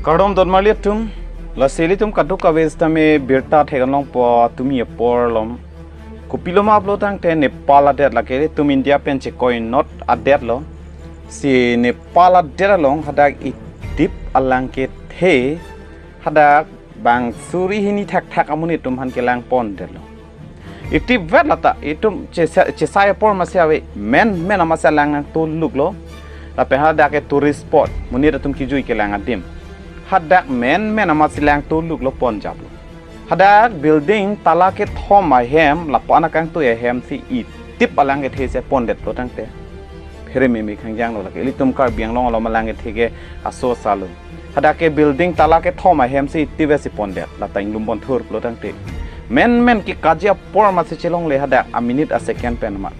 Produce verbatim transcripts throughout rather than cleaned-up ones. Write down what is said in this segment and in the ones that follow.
Kardom donmarli atum, lasi ilitum kadokave sitame birta theklongpo tumi apor along. Kopiloma pulo tangte Nepal adet lake ilitum India pen chekoinot adet lo. Si Nepal adet along hadak idip alang kethe, hadak bang suri hini thakthak amonit atum aphan kelangpondetlo. Idipvet lata, itum chesa-, chesai apor masi ave, menmen amatsi alang nangtuluklo. Lapen hadak ke tourist spot, monit atum kejui kelang adim. Hadak menmen amatsi langtuluklo, ponjaplo. Hadak building tala kethom ahem, lapu-an akangtui ahem si idip alang kethe si pondetlo tangte, phere meme khangjanglo lake. Ilitum Karbi Anglong along alang kethe ke aso asalo. Hadak ke building tala kethom ahem si idipvet si pondet, lata inglum bonthur pulo tangte. Menmen kekaji apor masi chelongle hadak a-minute a-second pen ma.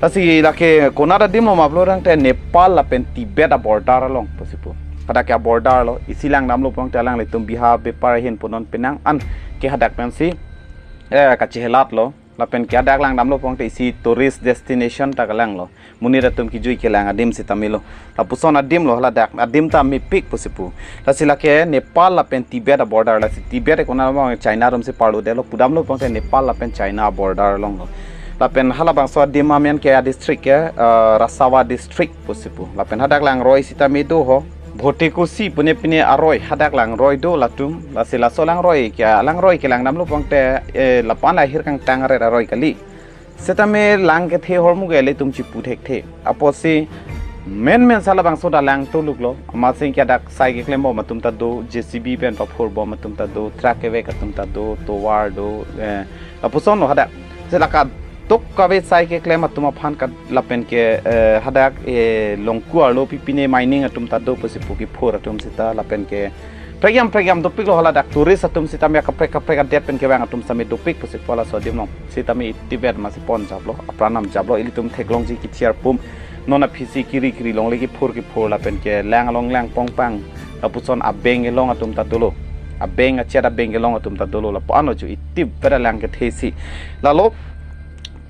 Lasi lake konat adimlo ma pulo tangte Nepal lapen Tibet a-border along pusi pu. Hadak ke a-border lo, isi langdamlo pulo tangte alanglitum biha bepar ahin pu non penang an ke hadak pensi, eh, kachehelatlo. Lapen ke hadak langdamlo pulo tangte isi tourist destination ta kalanglo. Monit atum kejui kelang adim sitame lo. Lapuson adimlo haladak, adim ta mepik pusi pu. Lasi lake Nepal lapen Tibet a-border, lasi Tibet ke konat ma, China atum si parlodetlo, pudamlo pulo tangte Nepal lapen China a-border alonglo. Lapen halabangso adim amen ke a-district ke, eh, Rasuwa district pusi pu. Lapen hadak langroi sitame do ho. Bhote Kosi pune pine aroi, hadak langroi do latum, lasi laso langroi ke, langroi ke langdamlo pulo tangte, eh, lapu-an la ahir kangtang aret aroi kali. Sitame lang kethe ahormu ke ilitum chipu thekthe. Apotsi menmen si labangso ta langtuluklo. Amatsi ke hadak sai keklempo atum ta do, J C B pen paphorbom atum ta do, truck kevek atum ta do, tovar do, eh, lapuson lo hadak. Si la kadokave sai keklem atum aphan ka lapen ke, eh, hadak, eh, longku arlo pipine mining atum ta do pusi pu, kephor atum sita lapen ke prekjam prekjam dopiklo haladak, tourist atum sitame kaprek kaprek adet pen kevang atum sitame dopik pusi pu laso adim along. Sitame idipvet masi ponjaplo, apran namjaplo, ilitum theklongji kethiar pum. Non aphisi kiri kiri longle kephor kephor lapen ke lang along langpong pang. Lapuson abeng kelong atum ta dolo. Abeng achet abeng kelong atum ta dolo. Lapu-an lo chu idipvet alang kethe si. Lalo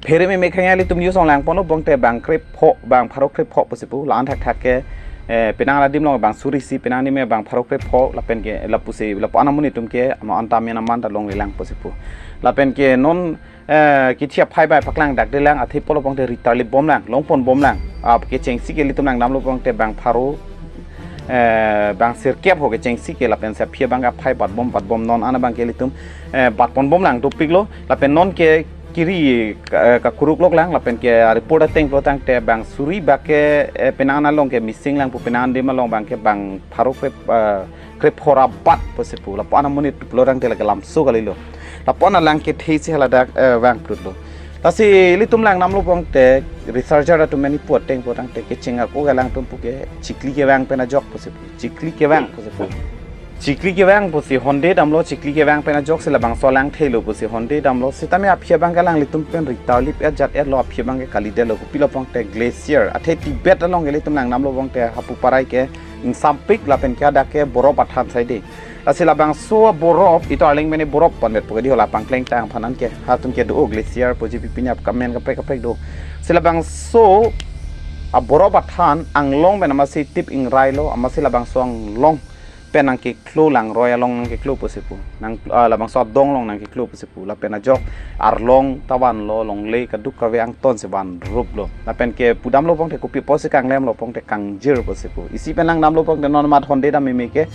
phere meme khanya ilitum news along langponlo pulo tangte bang krepho, bang pharo krepho pusi pu. La-an thakthak ke, eh, penang adim along bang suri isi, penang adim ke bang pharo krepho, lapen ke lapusi, lapu-an amonit atum ke, ama anta amen aman ta longlelang pusi pu. Lapen ke non, eh, kethi aphai bai paklang dakdelang, athe pulo pulo tangte ritarlip bomlang, longpon bomlang. Ap kechengsi ke ilitum langdamlo pulo tangte bang pharo, eh, bang sirkep ho kechengsi ke lapen si aphi abang aphai batbom batbom non an abang ke ilitum, eh, batpon bomlang dopiklo, lapen non ke kiri, eh, kakuruk loklang, lapen ke report ateng pulo tangte bang suri bak ke, eh, penang along ke missing lang pu, penang adim along bang ke bang pharo kre, eh, krepho ra bat pusi pu. Lapu-an amonit pulo tangte lake lamso kalilo. Lapu-an alang kethe si haladak, eh, vangplutlo. Lasi ilitum langdamlo pulo tangte researcher atum meni pu ateng pulo tangte kecheng ako ke alangtum pu ke chikli kevang pen ajok pusi pu. Chikli kevang pusi pu. Chikli kevang pusi honde damlo, chikli kevang pen ajok si labangso langthelo pusi honde damlo. Sitame aphi abang ke alanglitum pen ritarlip ajat etlo, aphi abang ke kalidetlo, kopilo pulo tangte glacier. Athe Tibet along ke ilitum langdamlo pulo tangte hapu parai ke ingsampik lapen ke hadak ke borop athan saide. Lasi labangso borop, ito arleng mene borop ponbet pu ke di ho, la pangkleng tang aphan an ke, hatum ke do glacier puji pipine ap kamen kaprek kaprek do. Si labangso aborop athan anglong pen amatsi tip ingrailo, amatsi labangso anglong pen nangkeklo, langroi along nangkeklo pusi pu. Nang, ah, labangso adong along nangkeklo pusi pu. Lapen ajok arlong ta vanlo, longle kadokave angton si vanruplo. Lapen ke pudamlo pulo tangte kopi apotsi kanglemlo pulo tangte kangjir pusi pu. Isi pen langdamlo pulo tangte non mat honde dam meme ke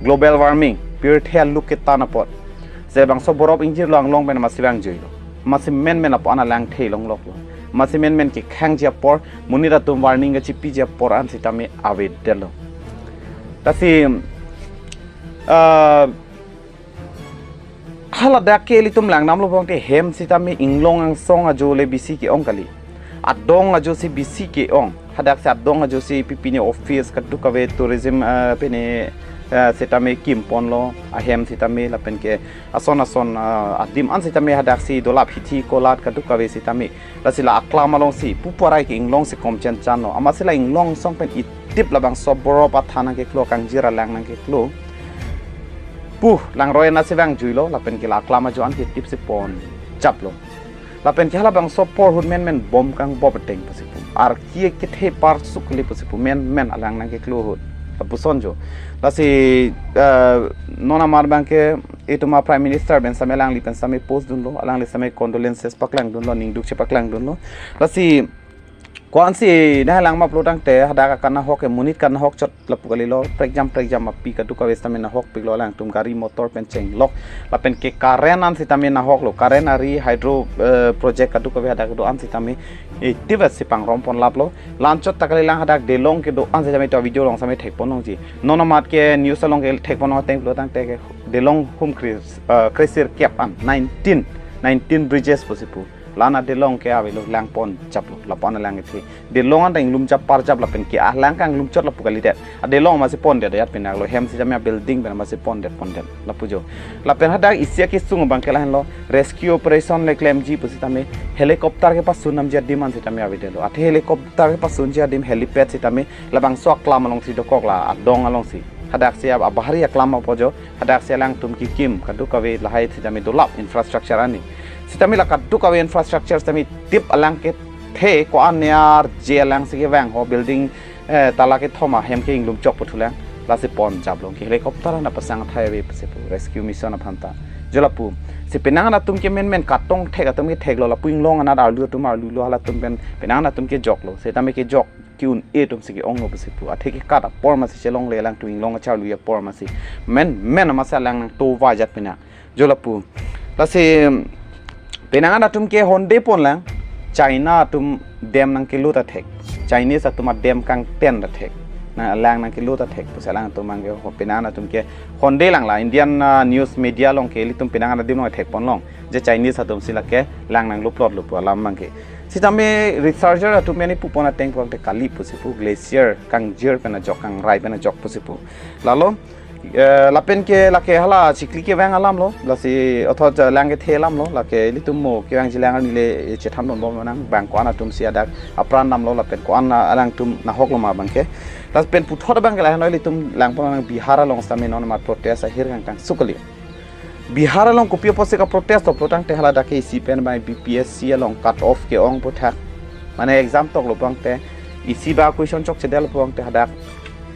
global warming, pirthe aluk ketan apot. Si labangso borop ingjirlo, anglong pen amatsi vangjuilo. Amatsi menmen lapu-an alang the longloklo. Amatsi menmen kekhangji apor, monit atum warning kachipiji apor an sitame avedetlo. Lasi, ah, haladak ke ilitum langdamlo pulo tangte hem sitame inglong angsong ajo le bisi ke-ong kali. Adong ajo si bisi ke-ong. Hadak si adong ajo si pipine office kadokave tourism, eh, pine, eh, sitame kimponlo. Ahem sitame lapen ke ason ason, eh, adim an sitame hadak si dolap hithi kolat kadokave sitame. Lasi la aklam along si, pu parai ke inglong si komchen chanlo. Amatsi la inglong angsong pen idip labangso borop athan nangkeklo, kangjir alang nangkeklo. Pu, langroi anatsi vangjuilo, lapen ke la aklam ajo an ke idip si ponchaplo. Lapen ke halabangso apor ahut menmen bom kangbop ateng pusi pu. Arki kethe parsuk kali pusi pu, menmen alang nangkeklo ahut. Lapuson jo. Lasi, eh, non amat abangke itum a Prime Minister pen sitame alangli pen sitame post dunlo, alangli sitame condolences paklang dunlo, ningduk chepaklang dunlo. Lasi ko-ansi nanglang ma pulotangte hadak akan nahok ke monit kan nahok chot lapu kalilo, prekjam prekjam api kadokave sitame nahokpiklo, alangtum gari motor pen chenglok. Lapen ke current an sitame nahoklo, current ari hydro, eh, project kadokave hadak do-an sitame, eh, tivet si pangromponlaplo. La-anchot ta kalilang, hadak Delong kedo-an sitame to video along sitame thekponlongji. Non amat ke news along ke thekponlong ateng pulotangte ke Delong hum kris, eh, krisir kep an nineteen, nineteen bridges pusi pu. La-an a Delong ke avelo langponchaplo, lapu-an alang kethe. Delong an ta inglum chap parchap lapen ke alang kanglum chot lapu kalidet. A Delong masi pondet ajat pinaklo, hem sitame a building pen masi pondet pondet lapu jo. Lapen hadak isi akesung abangke lahenlo, rescue operation le klemji pusitame helicopter kepasun namji adim an sitame avedetlo. Athe helicopter kepasunji adim helipad sitame labangso aklam alongsi dokok, la adong alongsi. Hadaksi a, abahari aklam apo jo, hadaksi alangtum kekim kadokave lahai sitame dolap infrastructure ani. Sitame la kadokave infrastructure sitame tip alang kethe, ko-an ne arje alangsi kevang ho building, eh, tala kethom ahem ke inglum chok puthulang. Lasi ponchaplo ke helicopter an ta pasang athai ave pusi pu rescue mission aphan ta. Jo lapu. Si penang an atum ke menmen katong thek atum ketheklo, lapu inglong anat arlu atum arlulo, halatum pen penang an atum kejoklo. Sitame kejok ke-un-e atum si ke-onglo pusi pu. Athe kekat apor masi chelongle, alangtum inglong acharlu apor masi. Menmen masi alang nangtovar ajat pina. Jo lapu. Lasi penang an atum ke hondepon lang. China atum dam nangkelut athek. Chinese atum a dam kangten athek. Nang alang nangkelut athek. Pusi alangtum abangke ho penang an atum ke hondelang la. Indian, ah, news media along ke ilitum penang an adim along thekponlong. Je Chinese atum si lake lang nangluplotlo pu alam abangke. Sitame researcher atum meni pupon ateng pulotangte kali pusi pu, glacier kangjir pen ajok, kangrai pen ajok pusi pu. Lalo, eh, lapen ke lake hala chikli kevang alamlo, lasi othot lang kethe alamlo, lake ilitum mo kevangji lang arni le, eh, chethandunbom nang, bang ko-an atum si hadak apran damlo, lapen ko-an alangtum nahokloma abangke. Lapen puthot abangke lahenlo, ilitum langpon nang Bihar along sitame non amat protest ahirkang kangsuk kali. Bihar along kopi apotsi kaprotest-lo pulotangte haladak ke isi pen abang B P S C along cut off ke-ong aputhak. Mane exam toklo pulotangte, isi ba question chokchedetlo pulotangte hadak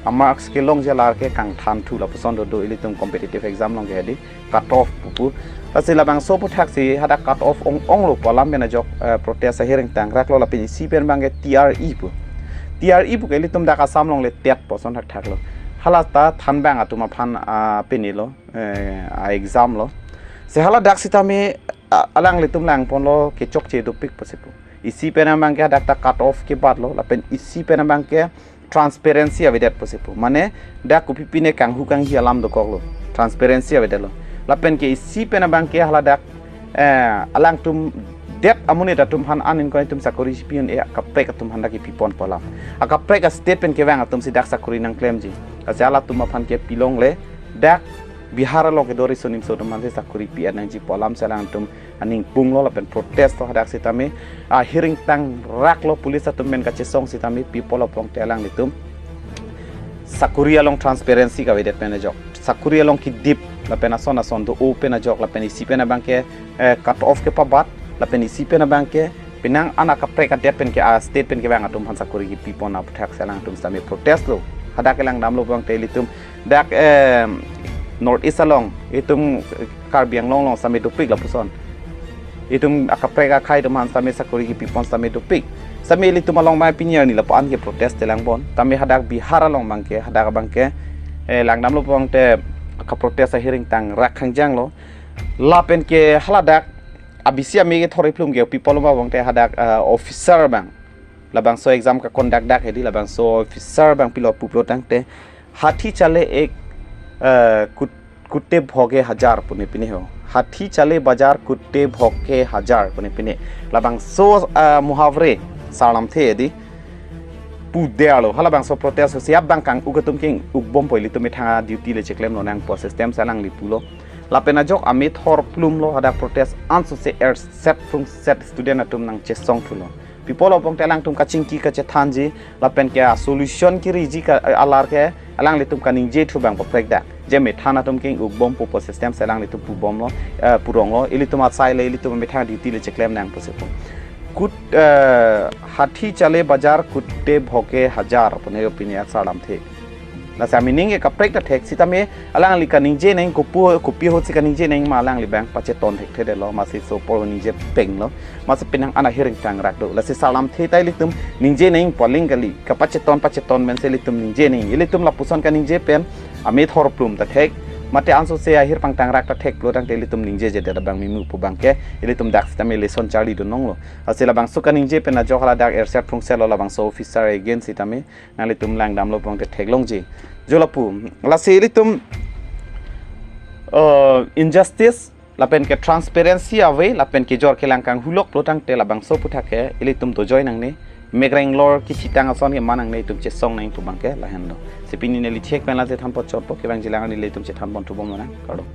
a marks kelongji alar ke kangthan thu lapuson dodo ilitum competitive exam along ke hedi cut off pupu. Lasi labangso aputhak si hadak cut off ong-onglo pu alam pen ajok, eh, protest ahireng tangraklo lapen isi pen abangke T R E pu. T R E pu ke ilitum dak Assam along le TET puson thakthaklo. Hala ta thanbang atum aphan, ah, pinilo, eh, a exam lo. Si haladak sitame, a, alanglitum langponlo kechokche dopik pusi pu. Isi pen abangke hadak ta cut off kebatlo, lapen isi pen abangke transparency avedet pusi pu. Mane dak kopi pine kanghu kanghi alam dokoklo. Transparency avedetlo. Lapen ke isi pen abangke haladak, eh, alangtum det amonit atum aphan an inkoi atum sakori pi-un-e, akaprek atum aphan dak kepipon pu alam. Akaprek a state pen kevang atum si dak sakori nangklemji. Lasi halatum aphan ke pilongle, dak Bihar along kedo riso nimso atum aphan si sakori pi-et nangji pu alam si alangtum aning punglo lapen protest-lo hadak sitame. Ahireng tangraklo, police atum pen kachesong sitame pi pulo pulotangte alanglitum sakori along transparency kavedet pen ajok. Sakori along kedip lapen ason ason do-o pen ajok lapen isi pen abangke, eh, cut off kepabat lapen isi pen abangke penang an akaprek adet pen ke a state pen kevang atum aphan sakori kepipon aputhak si alangtum sitame protest-lo. Hadak kelang damlo pulotangte ilitum dak, eh, North East along, itum Karbi Anglong along sitame dopik lapuson. Itum akaprek akhei atum aphan sitame sakori kepipon sitame dopik. Sitame ilitum along abang pini arni lapu-an ke protest telang bon. Tame hadak Bihar along abangke, hadak abangke, eh, lang damlo pulotangte kaprotest ahireng tangrak khangjanglo. Lapen ke haladak abisi ame kethor-iplum ke pi pulo ma pulotangte hadak, eh, officer abang. Labangso exam kaconduct dak hedi, labangso officer abang pilo pu pulotangte, "Hathi chale ek, eh, kut-, kutte bhoge hajar" pune pine ho. "Hathi chale bajar kutte bhoge hajar" pune pine. Labangso, eh, muhavre sarlamthe hedi pudetlo. Halabangso protest si abang kang-uk atum ke-ukbompo, ilitum methang a duty le cheklemlo nang pu system si alangli pulo. Lapen ajok ame thor plumlo, hadak protest ansose erset prungset student atum nangchesong thulo. Pi pulo pulotangte alangtum kachingki kachethanji lapen ke a solution keriji ka, alar ke alanglitum kaningje thu abang paprek dak. Je methan atum ke-ukbompo pu system si alanglitum pubomlo, eh, puronglo, ilitum asai le ilitum methang duty le cheklem nang pusi pu. Kut, eh, "Hathi chale bajar kutte bhoge hajar" pune pine asarlamthe. Lasi ameaning ke kaprek ta thek sitame alangli kaningje nang kopu kopi ahut si kaningje nang ma alangli abang pacheton thekthedetlo, masi so apor ningje penglo, masi penang an ahir ingtangrak do. Lasi salam the ta ilitum ningje nang paling kali, kapacheton pacheton pen si ilitum ningje nang. Ilitum lapuson kaningje pen amethor plum ta thek, mate ansose ahir pangtangrak ta thek pulo tangte ilitum ningjejedet abang mimu pu abang ke ilitum dak sitame lesson charlidun longlo. Lasi labangso kaningje pen ajok hala dak erser phungserlo labangso officer against sitame nanglitum langdamlo pu abang te theklongji. Jo lapu, lasi ilitum uh, injustice lapen ke transparency ave lapen kejor kelang kanghulok pulo tangte labangso aputhak ke ilitum dojoi nangne, mekreng lor kechitang ason ke ma nangne, itum chesong nang pu abang ke lahenlo. Si pini neli thek pen la chethan pon chotpo, kevangjilang neli itum chethan pon thubom nang. Kardom.